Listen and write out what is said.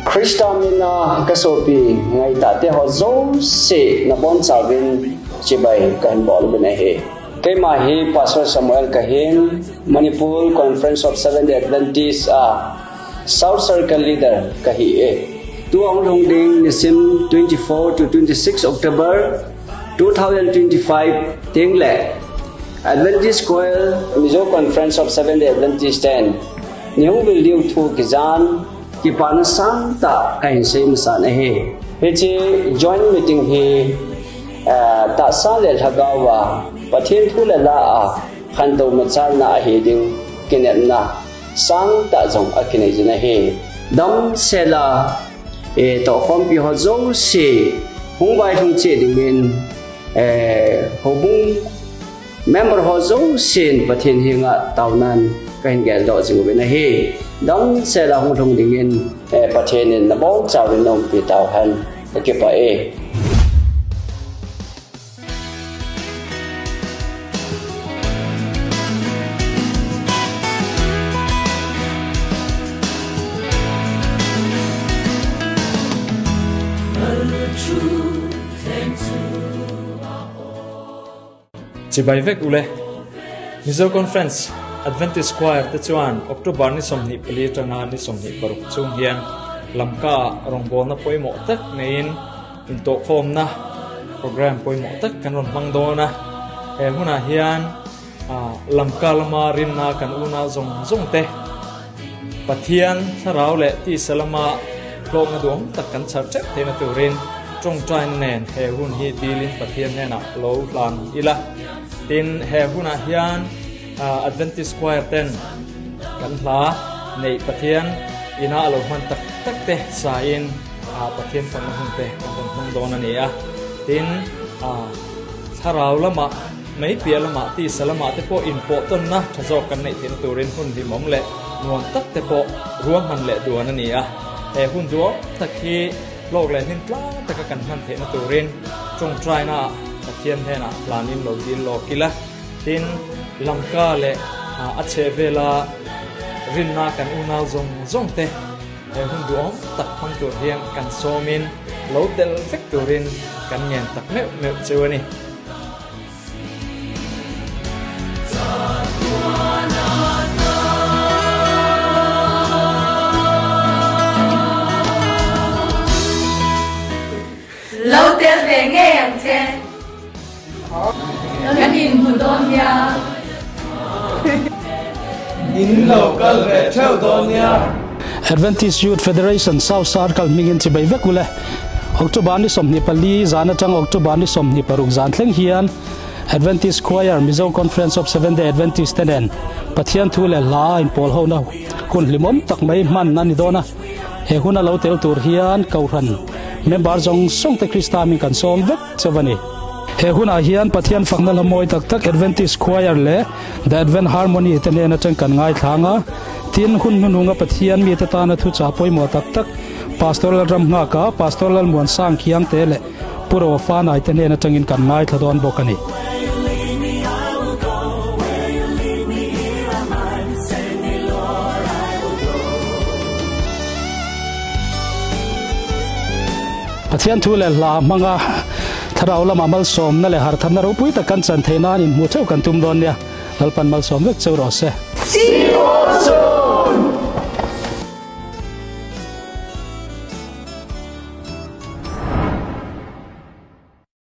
Krista mina ka sopi ngai ta te ho zo se na bon chawin chibai ka hin bol bene he. Keima hi Pastor Samuel Kahin, Manipur Conference of Seventh Day Adventist a South Circle Leader ka hi e. Tu ong lung ding nisim 24 to 26 October 2025 ting le Adventist Choir Mizo Conference of Seventh Day Adventist ten nihung vil diu thu ki zan ki pa na sang ta ka hin sei masa na he. Hi chi joint meeting hi ta sa le lhagawa pathian thu le la a khan to ma chal na a hi ding kinet na sang ta zong a kinai jina he dam se la e to khom pi ho zo si hung bai thung che ding in e ho bung member ho zo sin pathian hi nga taunan ka hin gel do jing be na hi dam se la hung thung ding in e pathian in na bol chaw in nom pi tau han ka ke pa e. Chibai vek ule. Mizo Conference Adventist Choir te chuan October ni 24 atanga ni 26 chung hian Lamka rawngbawlna pawimawh tak neiin intawhkhawmna program pawimawh tak kan rawn hmang dawn a. He hunah hian Lamka lama rinna kan unau zawng zawng te Pathian thlarau leh tisa lama hlawkna duhawm tak kan chhar teuh theihna turin tawngtaina nen he hun hi dilin Pathian hnenah lo hlan ila. Tin, he hunah hian Adventist Choir ten kan hla neih Pathian ina a lo hman tak tak te sain Pathian fakna hun te kan rawn hmang dawn a ni a. Tin, thlarau lamah Mai piah lamah tisa lamah te pawh inpawh tawnna tha zawk kan neih theihna turin hun hlimawm leh nuam tak te pawh ruahman leh duan a ni a. He hun duam tak hi hlawk leh hlim tlang taka kan hman theihna turin tawngtaina ah Pathian hnenah hlanin lo dil lawk ila. Tin, Lamka leh a chhehvela rinna kan unau zawng zawng te he hun duhawm tak hmang tur hian kan sawmin lo tel vek turin kan ngen tak meuh meuh cheu a ni. Lo tel ve ngei ang che. Kan inhmu dawn nia. In lo kal ve theuh dawn nia. Adventist Youth Federation South Circle hmingin chibai vek ule. October ni 24 zan atang October ni 26 zan thleng hian Adventist Choir Mizo Conference of Seventh Day Adventist te nen Pathian thu leh hla a inpawl hona hun hlimawm tak mai hman a ni dawn a. He huna lo tel tur hian Kohhran member zawng zawng te Krista hming kan sawm vek chauh a ni. He hunah hian Pathian fakna hla mawi tak tak Adventist Choir leh The Advent Harmony te nen atang kan ngaithlang a, tin hun hnuhnunga Pathian mite tana thuchah pawimawh tak tak Pastor Lalram Nghaka, Pastor Lalmuansang Khiangte leh Pu Roa Fanai te hnen atangin kan ngaithla dawn bawk a ni. Pathian thu leh hla hmanga thlarau lama malsawmna leh hartharna ropui tak kan chan theih nan inhmuh theuh kan tum dawn nia. Lalpan malsawm vek cheu rawh se. See you all soon!